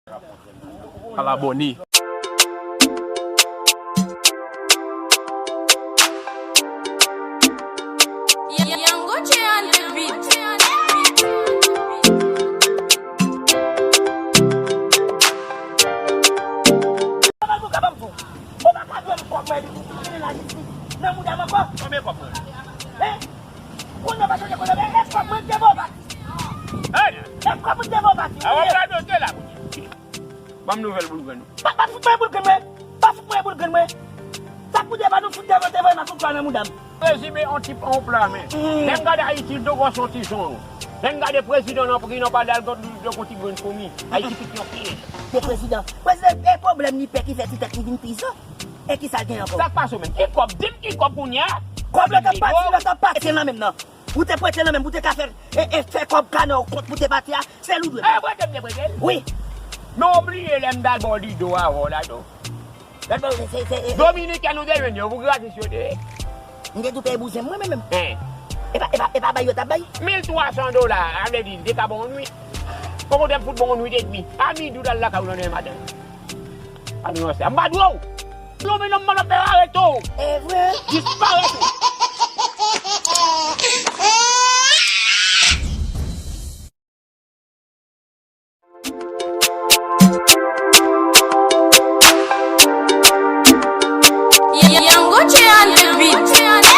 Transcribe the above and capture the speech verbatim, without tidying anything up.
Al abòne. Yango J on the beat. Ou pa ka jwenn kòb mwen epi ou tounen lajistis nan mouda m ankò? Konbyen kòb mwen? Hein? Kounye a w pa sonje kote w ye? E kòb mwen te ba w pati. Hey! E kòb mwen te ba w pati. Avoka dote la. Ban m nouvèl boul grenn ou. Pa, pa fout mwen boul grenn mwen. Pa fout mwen boul grenn mwen. Sa k pou devan nou fout devan te voye m ak yon pla nan mouda m. Rezime yon tip yon pla men. Lè m gade Ayiti l dwe gwòs yon ti jan. Lè m gade prezidan nan pri nan palè al gòt li dwe gon ti grenn foumi. Ayiti piti yon pye. Se prezidan. Prezidan e pwoblèm li pè ki fè ti tèt li vin pi zo. E ki sa l gen ankò? Sa k pase w menm? Ki kòb? Di m ki kòb kounye a. Kòb la t ap pati, la t ap pati nan men m nan. Ou te prete nan men m, ou te ka fè, e, e, fè kòb kanè w kont pou te pati a, sèl ou dwe. E, prete m te prete l? Wi. Men w bliye lè m t al ba w Lido avan w la, non. Gad bon, se, se, e, e. Dominiken nou te jwenn yo, pou gratis yo te ye. M te tou peye bouzen mwen menm. Hein. E pa, e pa, e pa bay yo t ap bay? Mil twa san dola, a vle di, li te ka ba w yon nwit. Poko te fout ba w yon nwit edmi. A midi w t al lakay ou nan demen maten. Pa nou ranse. M pa dwe w. Yon menm nan m ap fè arete w. E vre? Disparèt ou. Yango J on the beat.